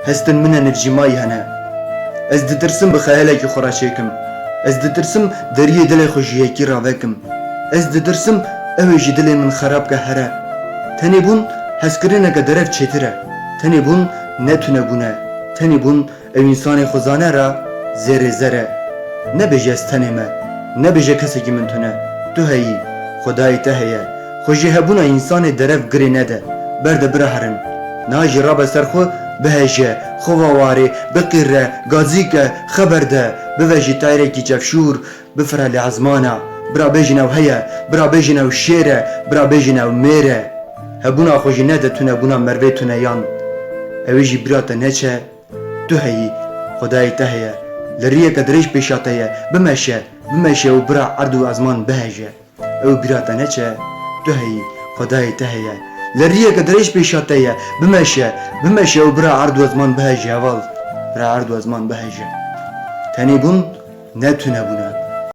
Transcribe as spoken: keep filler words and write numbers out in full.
Hestên min e nivcîmayî hene. Ez ditirsim bi xeyalekî xwe re çêkim. Ez ditirsim deriyê dilê xwe ji yekî re vekim. Ez ditirsim ew ê ji dilê min xerab ke here. Tenê bûn hezkirineke derev çêtir e. Tenê bûn ne tune bûn e. Tenê bûn ew însanê xwezane re zêrê zer e. Nebêje ez tenê me. Nebêje kesekî min tune. Tu heyî. Xwedayê te heye. Xwe ji hebûna însanê derev girê nede. Berde bira herin. Niha jî rabe ser xwe, biheje, xwe ve warê, biqîre, gazî ke, xeber de, bivejî tayrekî çevşûr, bifire li ezmana. Bira bêjin ew heye, bira bêjin ew şêr e, bira bêjin ew mêr e. Hebûna xwe jî nede tunebûna mervê tuneyan. Ew ê jî bira te neçe, tu heyî, Xwedayê te heye. Li riyeke dirêj pêşa te ye, bimeşe, bimeşe û bira erd û ezman biheje. Ew bira te neçe, tu heyî, Xwedayê te heye. Li riyeke dirêj pêşa te ye, bimeşe, bimeşe û bira erd û ezman biheje heval. Bira erd û ezman biheje. Tenê bûn ne tune bûne.